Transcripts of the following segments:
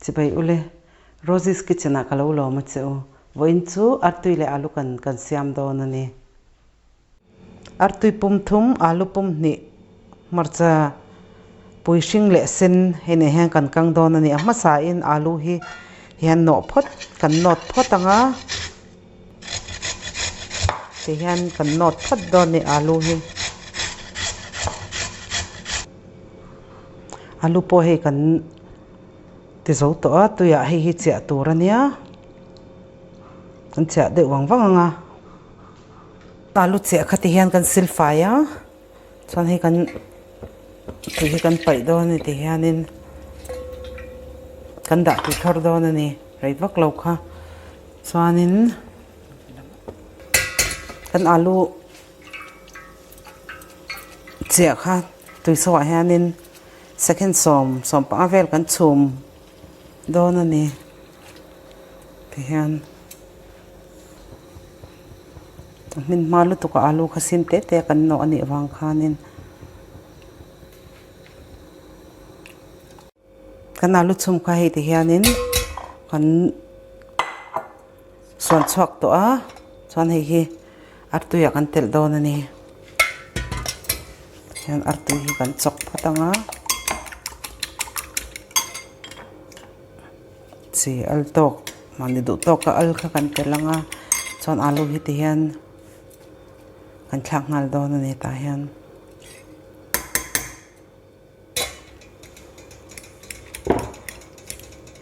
Chibai ule, Rosie's Kitchen ah ka lo lawm a che u. Vawiin chu artui leh alu kan kan siam dawn a ni. Artui pum thum, alu pum hnih, hmarcha pui hring leh sen hei nen hian kan kang dawn a ni. A hmasa in alu hi hian nawh phawt kan nawt phawt ang a, ti hian kan nawt phawt dawn a ni alu hi. Alu pawh hei kan ti zo tawh a tuiah hei hi chiah tur a nia kan chiah deuh vang vang ang a alu chiah kha ti hian kan sil fai a chuan hei kan tui hi kan paih dawn a ni ti hianin kan dah tui thar dawn a ni rei vak lo kha chuanin kan alu. Chiah kha tuichhoah hianin second 10, 15 vel kan chhum dawn a ni tihian a hmin hma lutuk a alu kha sim te te a kan nawh a nih avang khanin kan alu chhum kha hei ti hianin kan suan chhuak tawh a chuan hei hi artui ah kan telh dawn a ni hian artui hi kan chawk phawt ang a chi al tawk mahni duh tawk a al kha kan telh ang a chuan alu hi ti hian kan thlak nghal dawn a ni tah hian.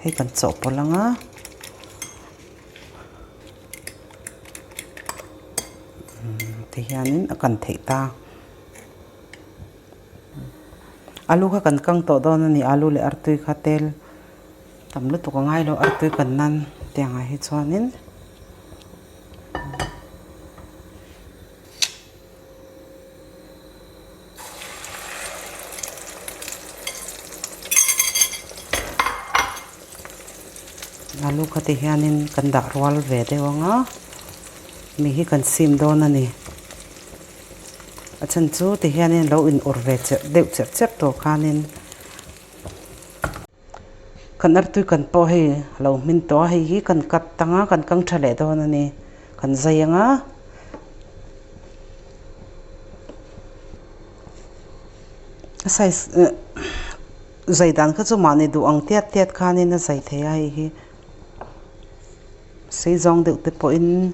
Hei kan chawhpawlh ang a tihianin a kan theih ta alu kha kan kang tawh dawn a ni alu leh artui kha tel tam lutuk a ngai lo artui kan nan tiangah hi chuanin. Alu kha ti hianin kan dah rual ve deuh ang a mi hi kan sim dawn a ni a chhan chu ti hianin lo in ur ve cherh deuh cherh cherh tawh khanin kan artui kan pawh hei a lo hmin tawh a hei hi kan cut ang a kan kang tha leh dawn a ni kan zai ang a. A size zai dan kha chu mahni duh ang tiat tiat khanin a zai thei a hei hi sei zawng deuh te pawhin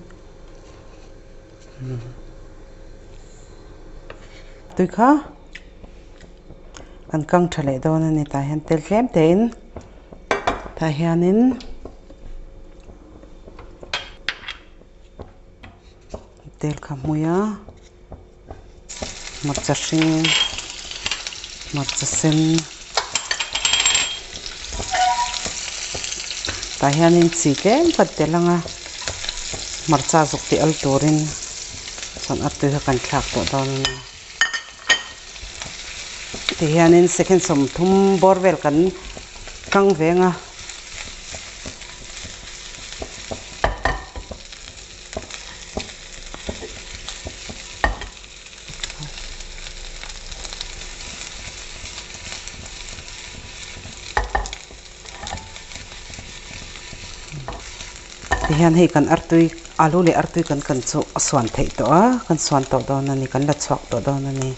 tui kha kan kang tha leh dawn a ni tah hian tel tlem tein tah hianin. Tel kha hmui a hmarcha hring hmarcha sen tah hianin chi tlem ka telh ang a hmarcha zuk tih al turin chuan artui kha kan thlak tawh dawn a ni tihianin second 30 bawr vel kan kang veng a. Tihian hei kan artui alu leh artui kan kan chu a suan theih tawh a kan suan tawh dawn a ni kan la chhuak tawh dawn a ni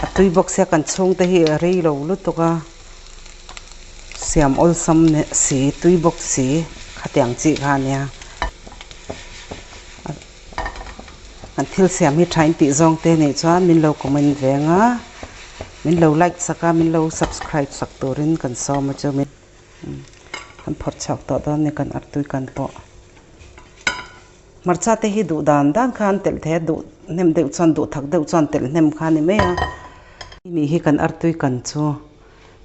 a tui bawk sia kan chhungte hi a rei lo lutuk a. Siam awlsam si tui bawk si khatiang chi kha ania an thil siam hi tha in tih zawng te nih chuan min lo comment ve ang a min lo like sak a min lo subscribe sak turin kan sawm a chu min kan phawrh chhuak tawh dawn a ni kan artui kan pawh hmarcha te hi duh dan dan kha an telh thei a duh hnem deuh chuan duh thak deuh chuan telh hnem kha a ni mai a ni hi kan artui kan chu.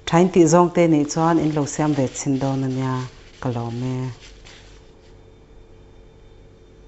Thain tih zawng te nih chuan in lo siam ve chhin dawn a nia ka lawm e.